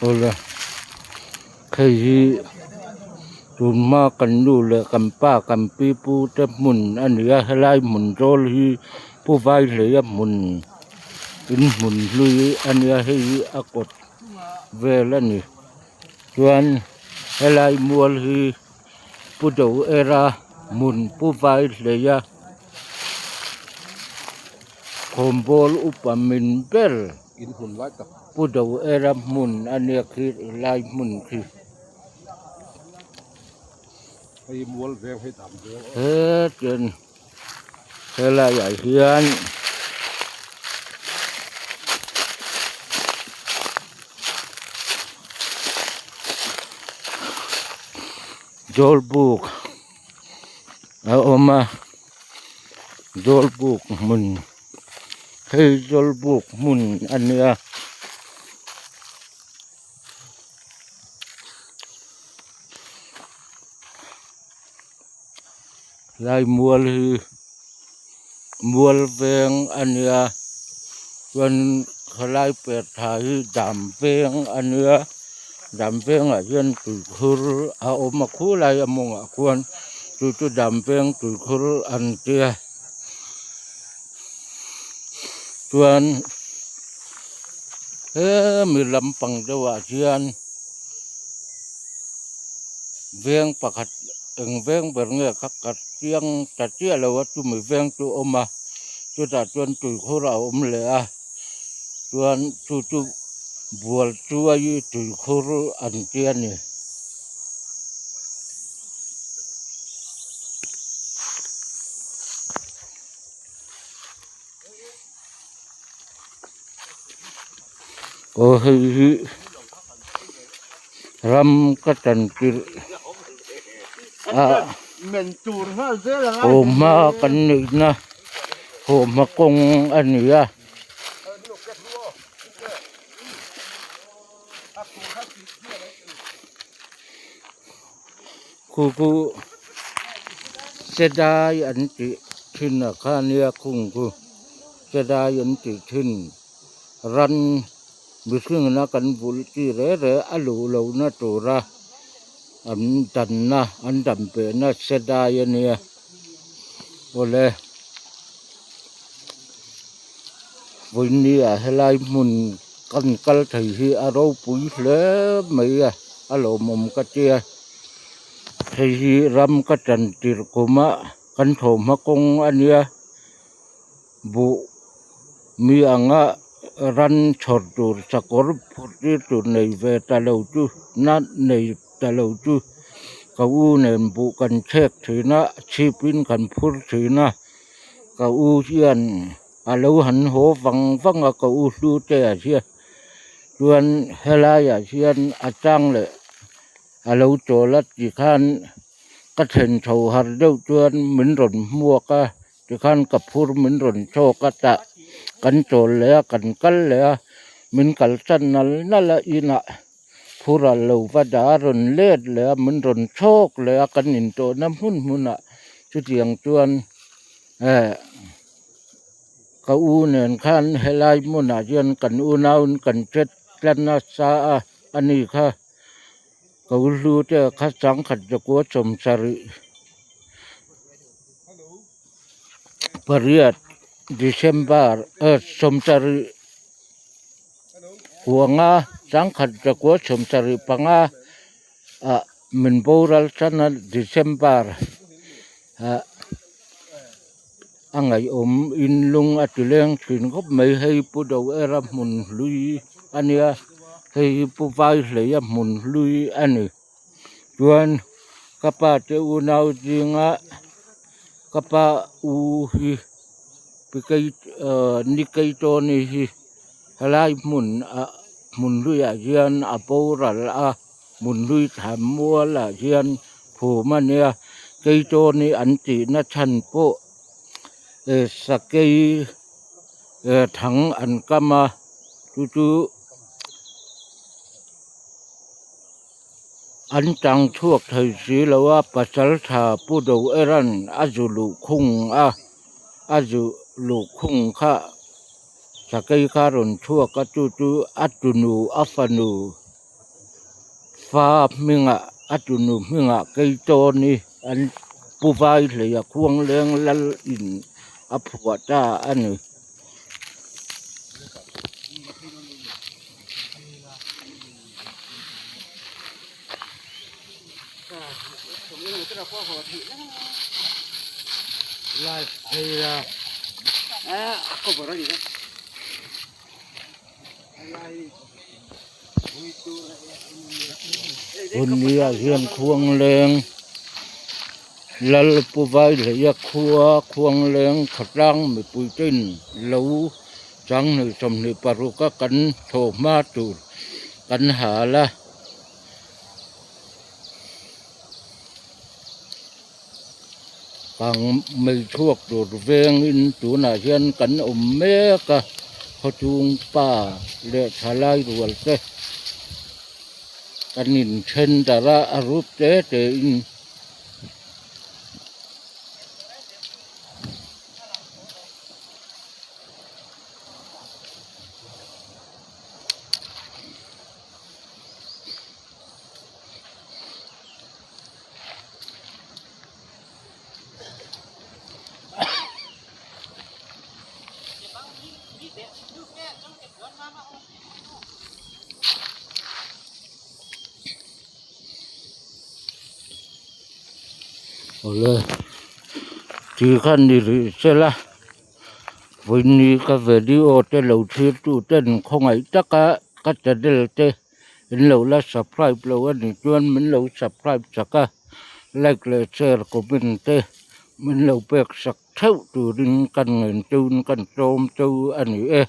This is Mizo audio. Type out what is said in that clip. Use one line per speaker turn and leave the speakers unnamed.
Awle hei hi tun hma kan nu leh kan pa kan pi pu te hmun a ni a helai hmun zawl hi pu Vaihleia hmun in hmun hlui a nia hei hi a kawt vel a ni chuan helai mual hi pu do era hmun pu Vaihleia khawnbawl upa min ber.
In hmun lai tak.
Pu do era hmun a nia khi lai hmun khi.
Hei mual veng hei dam veng aw.
Hetin helai ah hian Zawlbuk a awm a Zawlbuk hmun. Hei zawlbuk hmun a nia. Lai mual hi mual veng a nia chuan khalai per tha hi dam veng a nia dam vengah hian tuikhur a awm a khulai a mawngah khuan chu chu dam veng tuikhur an tia. Chuan hemi lampang deuhah hian veng pakhat eng veng ber nge kha ka chiang ta chiah lo a chumi veng chu a awm a chutah chuan tuikhur a awm leh a chuan chu chu bual chuai tuikhur an tia ni. Aw hei hi ram ka tan tirh a haw hma kan neihna haw hma kawng a ni a. Khu khu sedai an tih thin a kha nia khung khu sedai an tih thin ran mihring ina kan vulh chi reh reh a luh lohna tura an danna an dam pehna sedai a nia awle vawiin ah helai hmun kan kal thei hi a ropui hle mai a a lawmawm ka tia hei hi ram ka tan tirh kum a kan thawmhma kawng a nia buh mi anga ran chhawr tur sakawr phur tir tur nei ve ta lo chu na nei ta lo chu ka u nen buh kan chhek thin a chhip in kan phur thin a ka u hian. A lo han haw vang vang a ka u hlu te ah hian chuan helaiah hian a chang leh a lo chawl a tikhan ka thlen chho har deuh chuan min rawn hmuak a tikhan ka phur min rawn chhawk a tah kan chawl leh a kan kal leh a min kalsan nal nal a inah phur a lo va dah a rawn let leh a min rawn chhawk leh a kan intawhna hmun hmunah chutiang chuan eh. Ka u nen khan helai hmunah hian kan unauin kan chet tlat nasa a a ni kha ka u hlu te kha sangkhat zakua sawmsarih pariat December eh sawmsarih kuanga sangkhat zakua sawmsarih panga ah min boral tan a December ah. A ngaihawm in lung a ti leng thin khawp mai hei pu do era hmun hlui a nia hei hi pu vai hlei a hmun hlui a ni chuan ka pa te unau zinga ka pa u hi pi kei ahh ni kei tawni hi helai hmun ah hmun hluiah hian a boral a hmun hlui thlan mualah hian phum a nia keitawni an tihna chhan pawh eh sakei eh thang an kam a chu chu an chang chhuak thei si lo a pasal tha pu do eran a zu luhkhung a a zu luhkhung kha sakei kha a rawn chhuak a chu chu a tunu a fanu. fa hmingah a tunu hmingah Keitawni an pu vai hleia khuangleng lal in a phuah ta a ni. Hunnia hian khuangleng Lalpu Vailheia khua khuangleng khawtlang mipui ten lo changhnih 26 a kan thaw hma tur kan hal a. Kang mai chhuak tur vengin tunah hian kan awm mek a khawchhung pa leh thalai rual te kan inthen darh a a rup te te in. Awle ti khan ni rih sela vawiini ka video te lo thlir tu ten khawngaih taka ka channel te. In lo la subscribe lo a nih chuan min lo subscribe chak a like leh share comment te min lo pek sak theuh turin kan ngen cheu in kan tlawm cheu a ni e.